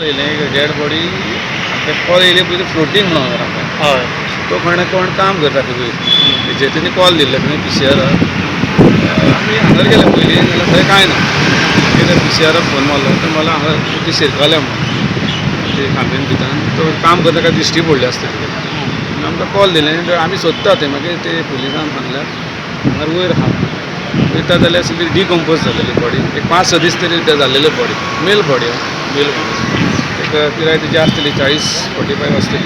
येयलें dead body. ते call येयले पयलीं फ्लोटींग म्हणून आमकां. तो खंय कोण काम करता थंय, तेजेर तेणी कॉल दिल्ले खंय पीसीआराक. आमी हांगार गेले पयलीं जाल्यार थंय कांय ना. मागीर पीसीआराक फोन मारलो, तो म्हणलो हांगा ती शिरकल्या म्हणून ते खांब्यान भितर तो काम करता काय दिश्टी पडली आसतली. आमकां कॉल दिलें, आमी सोदता ते. मागीर ते पुलिसान सांगल्यार हांगार वयर आहा. वयता जाल्यार सगळी डिकम्पोज जालेली बॉडी. एक 5-6 दीस तरी ते जाल्लेले body, male body, male body. एक पिराय तिजी आसतली 40-45 आसतली.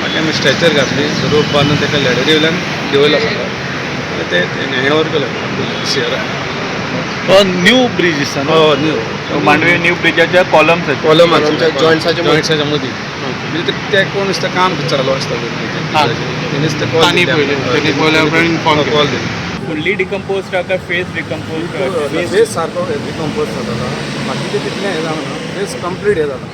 मागीर आमी स्ट्रेचर घातली, रोप बांदून ताका लॅडरी वयल्यान देंवयलो सगळो आनी ते हँड ओवर केलो पीसीआराक. हो न्यू ब्रिज दिसता न्हू? हय, न्यू. मांडवी न्यू ब्रिजाच्या कॉलम्स. कॉलमाच्या. जॉयंट्साच्या मदीं. जॉयंट्साच्या मदीं. म्हणजे ते कोण दिसता काम चालू आसता तेणीच ते कॉल. तांणी पळयलें, तेणी पळयल्या उपरांत inform केलें. कॉल दिले. फुल्ली डिकम्पोज काय फेस डिकम्पोज? फेस सारको डिकम्पोज जाता, बाकीचें तितलें हें जावना. फेस कंप्लीट हें जाला,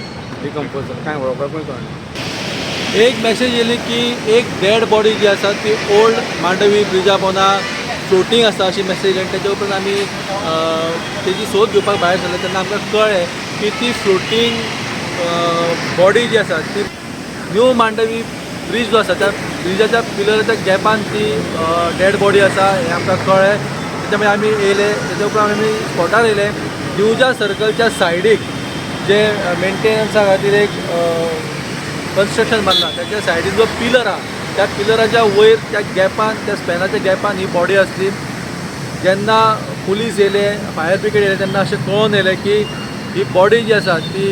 डिकम्पोज जाला, कांय वळखपाकूय कळना. एक मॅसेज येयली की एक डेड बॉडी जी आसा ती ओल्ड मांडवी ब्रिजा पोंदा फ्लोटींग आसा अशी मॅसेज. आनी तेच्या उपरांत आमी तेजी सोद घेवपाक भायर सरले तेन्ना आमकां कळ्ळें की ती फ्लोटींग बॉडी जी आसा ती न्यू मांडवी ब्रीज जो आसा त्या ब्रिजाच्या पिलराच्या गॅपान ती डेड बॉडी आसा हें आमकां कळ्ळें. तेच्या मागीर आमी येयले. तेच्या उपरांत आमी स्पॉटार येयले. दिवजा सर्कलच्या सायडीक जे मेंटेनन्सा खातीर एक कन्स्ट्रक्शन बांदलां त्याच्या सायडीन जो पिलर आहा त्या पिलराच्या वयर त्या गॅपान, त्या स्पॅनाच्या गॅपान ही बॉडी आसली. जेन्ना पुलीस येयले, फायर ब्रिगेड येयले, तेन्ना अशें कळोन येयलें की ही बॉडी जी आसा ती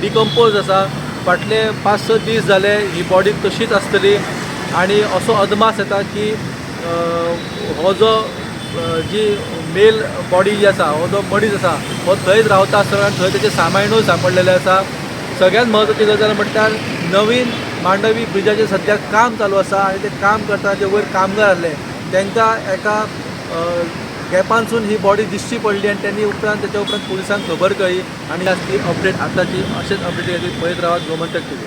डिकम्पोज आसा. फाटले 5-6 दीस जाले ही बॉडी तशीच आसतली आनी असो अदमास येता की हो जो जी मेल बॉडी जी आसा, हो जो मनीस आसा हो थंयच रावता आसतलो आनी थंय तेचें सामानूय सांपडलेलें आसा. सगळ्यात म्हत्वाची गजाल म्हटल्यार नवीन मांडवी ब्रिजाचें सद्याक काम चालू आसा आनी तें काम करतना जे वयर कामगार आसले तांकां एका गॅपानसून ही बॉडी दिश्टी पडली आनी तेणी उपरांत तेच्या उपरांत पुलिसांक खबर कळ्ळी. आनी आसली अपडेट आतांची. अशेंच अपडेट खातीर पळयत रावात गोमंतक टीव्ही.